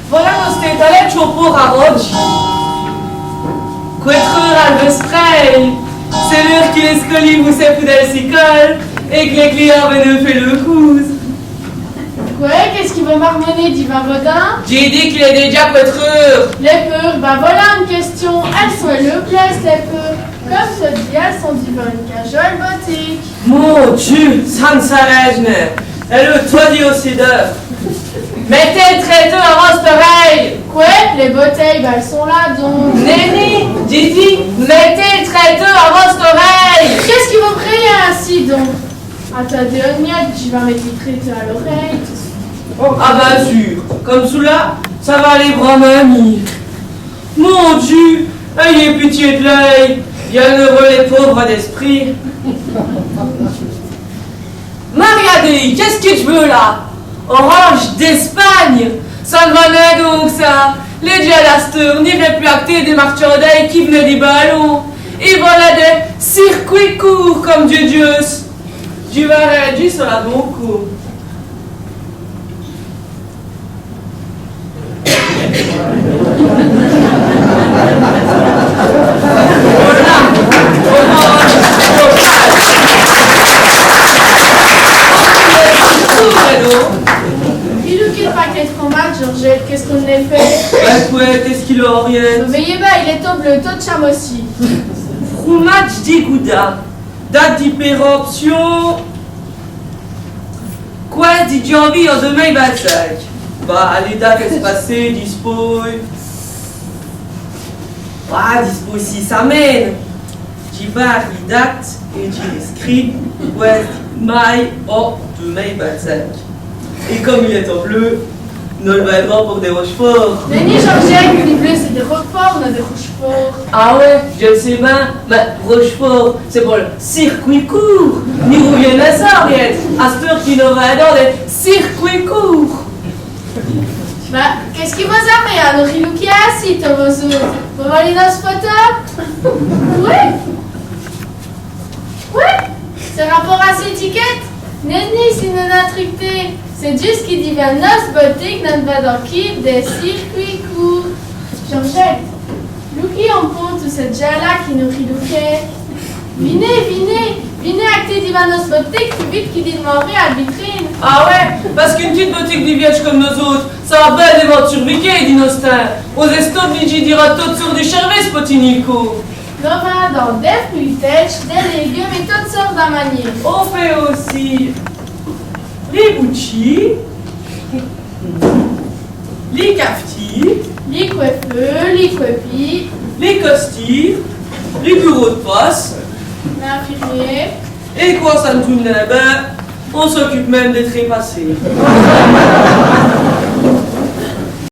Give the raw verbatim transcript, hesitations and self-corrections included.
Volà, nos-èstans talés tchôper au pôrt a Rodji. Qwête eûre al vèsprêye. C'èst l'eûre qui lès scolies vont foute dès sicôles èt qui lès cliyints vènèt fé leû coûse. Qwè, qu'èst-ce qui vos marmonnèz, divins vos dins ? Dj'é dit qu'il èst dèdja qwête eûre. Lès peûres, bin volà ène quèstion. Èles sont a leû place, lès peûres. Come ça, èles sont divins ène cajole botique. Mon Dieu, ça n' s'arènje nén. Èle èst todi ossi d'eûre. Mètèz l' trèteû a vosse orèye. Qwè, lès botèyes, bin, èles sont la, don. Nèni, dji di, mètèz l' trèteû a vosse orèye. Qu'èst-ce qui vos criyèz insi, don ? Atindèz, dji va mète li trèteû a l'orèye. Ah bin sûr, come çoula, ça va aler branmint mia. Mon Diu, âyèz pitié d' lèye, bienheureux les pauvres d'esprit. Maria Dèi, qu'èst-ce qui dj' veû la ? Orange d'Espagne. Ça n' va nén don, ça. Lès djins asteûre ni v'lèt pus ach'ter dès martchandèyes qui v'nèt di bâlon. I v'lèt dès circuits courts come Diu d'zeû. Dji va rèdjî çoula, don. Èt li, li pakèt d' fromadje, Georgette, qu'èst-ce qu'on 'nn' fét ? Bin qwè, qu'èst-ce qu'il a, rén ? Vèyèz bin, il èst tot bleû, tot tchamossi. Fromadje di gouda. Date di péremption, quinze di djanvîr an deûs mile vint-cink. Bah, li date èst passêye dispôy. Ah, dispôy sîs samènes. Dji bâre li date èt dji scrît quinze di may an deûs mile vint-cink. Èt come il èst an bleû, nos l' vindrans po dès Rochefort. Mins nèni, Georgette, li bleû c'èst dès Roquefort, nén dès Rochefort. Ah wè, dji l' sé bin, mins Rochefort, c'èst po l' circuit court. Ni rouv'nèz a ça, rén. Asteûre nos vindans dès circuits courts. Bah, qu'èst-ce qui vos-avez a nos riloukî insi, vos-ôtes ? Vos v'lèz dès fotos ? Wè. Wè, c'èst rapôrt a cès-ti étikètes. Nèni, ci n'èst nén triqué. C'èst djusse qui divins nosse botique, nos n' vindans qui dès circuits courts. Georgette, loukîz on pô tos cès djins-la qui nos riloukèt. Vinèz, vinèz, vinèz ach'ter divins nosse botique pus vite qui di d'meurer a l' vitrine. Ah wè, pace qu'ène pitite botique di vièdje come nos-ôtes, ça a bin dès ventes surviquées, di nosse timps. Nos-èstans oblijîs d' dîre totes sôrtes di sèrvices po tini l' côp. Nos vindans dès frûtèdjes, dès légumes èt totes sôrtes a magnî. On fét ossi li boutchîye, li cafetîye, li cwèfeû, li cwèpîye, li costîre, li bureau d' posse, l'infirmier. Èt qwand ça n' toûne nén bin, on s'ocupe min.me dès trèpassés.